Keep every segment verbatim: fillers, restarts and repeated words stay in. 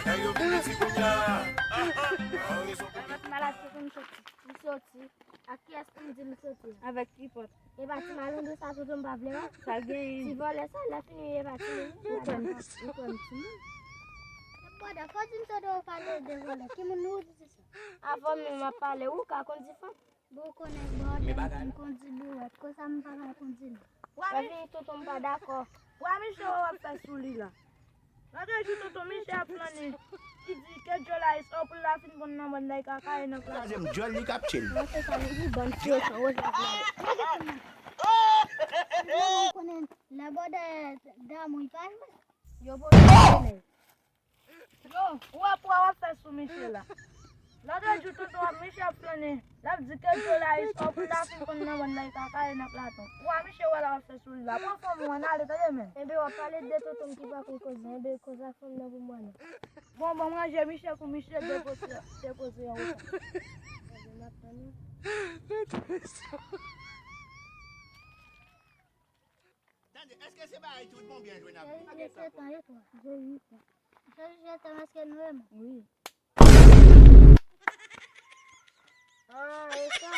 Nèg yo vin piti kounye a. Mwen pa t malad, se pou m soti. M soti. Ak kiyès pou m di m soti? Avèk Tripòt. E pa ti malandren sa tonton m pa vle wè? Sa genyen. Ti vòlè sa, lè fini e pa ti moun. Ou kwè m, ou kwè m ti moun? Bòdè, fò di m soti ou pale de vòlè. Ki moun ou di se sa? Avan menm m ap pale, ou ka kondi fanm. Bon, ou konnen bòdè, m kondi bouwèt. Konsa m pa ka kondi non. Lè fini tonton m pa dakò. Wa misye w ap fè sou li la. Lòt jou tonton Michel ap flannen. Li di ke Jola is up, pou l la fin konn nan bann nèg kaka e nan klas. Tande m, djòl li k ap tchil. Mwen se sa m di, bann fye san woz ap la. Ou konnen lè bòdè damou li pa jwe. Yo pote konnen. Yo, ou wè pou w ap fè sou Michel la. Lòt jou tonton ap Michel ap flannen. L ap di ke Jola is up, pou l la fin konn nan bann nèg kaka e nan platon. Ou wè Michel wè l ap fè sou li la. Pran fanm ou an ale, tande men. Enben w ap pale de tonton m ki pa konn koze, enben koze ak fanm nan pou mwen non. Bon, bon, m ranje Michel pou Michel depoze, depoze yon repa. Tande, èske se bagay tout bon byen jwe n ap jwe? Jezi, setan e twa. Jezi, setan, èske nou renmen? Wi. Ah, e sa.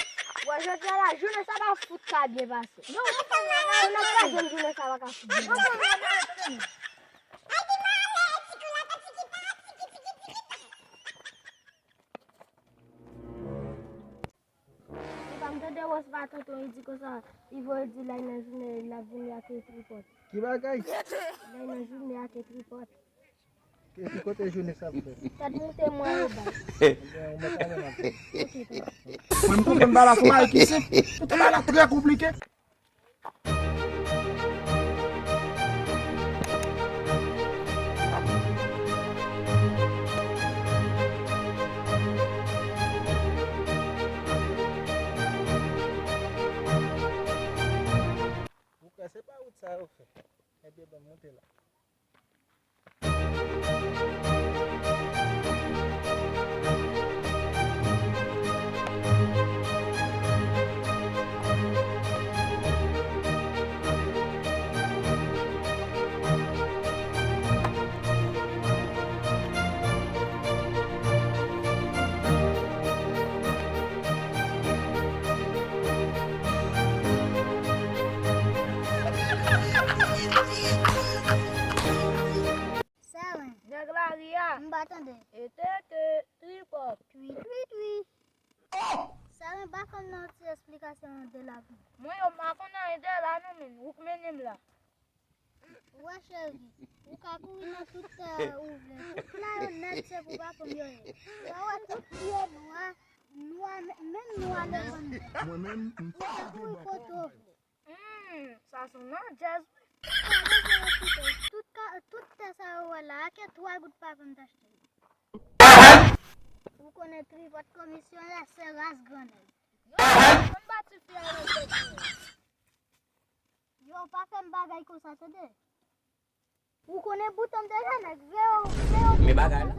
Wè, jodi a la, jounen sa pa fout ka byen pase. Non, non, non, non, non, non, non, non, jounen sa pa ka fout byen pase. Epa m tande Rose pa tonton, li di konsa, li voye di lè nan jounen l ap vini ak Tripòt. Ki bagay? Lè nan jounen ak Tripòt. Ki, ki kote jounen sa ap fèt? Tèt moute mwen yo bay. Ebyen, ou mèt ale nan. Ok, tonton. Mwen m twouve m bagay la se yon bagay ki senp. Poutan bagay la trè konplike. Ou kwè se pa wout sa yo fè? Ebyen, ban m monte la. Seren. Nèg lari a. M pa tande. E tete, tripòt. Twi, twi, twi. Seren, ba fanm nan yon ti esplikasyon de lavi. Mwen yo, m pa konn anyen de la non, men ou k mennen m la. Wè cheri, ou ka kouri nan tout tè ou vle. Tout pla yo nèt se pou papa m yo ye. Ou pa wè tout pye nwa, nwa, menm nwa levann. Mwen menm, m pa ka kouri kote w vle. Hmm, sa se yon djaz wi. Pa bezwen okipe. Tout ka, tout tè sa yo wè la, a ke twa goud papa m t achte. Ou konnen tripòt komisyonè se ras grannèg. Yo, m pa ti fi a nan tèt mwen. Yo, pa fè m bagay konsa, tande. Ou konnen bouton m deja nèg, veyo, veyo. Men bagay la.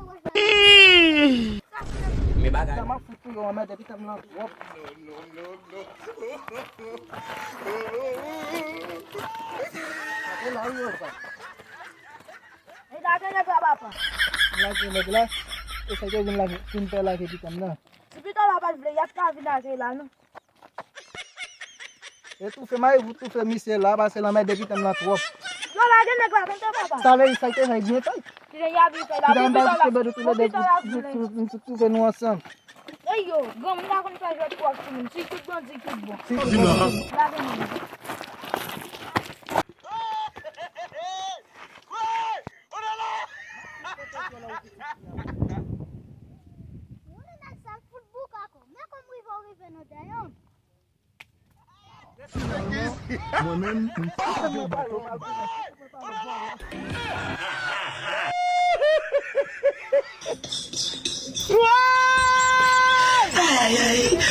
Men bagay la. Sa m ap fout pou yo anmède pitit m nan twòp. Ate la wi yo sa. E gade nèg la papa. Lage nèg la. E sa yo vin lage, vin fè lage pitit m nan. Si pitit la pa t vle, y ap ka vin lage la non. E toufe, mayi, ou toufe misye la, pase lanmède pitit m nan twòp. Yo lage nèg la, tande papa. Sa vle di sa te fè byen fèt. Ki jan y ap fè la, ki jan pitit la, pitit la, pitit la, m tout toufe nou ansanm. Ey yo, granmoun pa konn fè jwèt twòp timoun. Si tout bandi, tout bon. Si tout bandi. Lage nèg la. Mwen nèg sa fout bouka ko. Men kòm rive w rive nan dèyè m. Mwen menm, m pa fè baton. Ay, ay.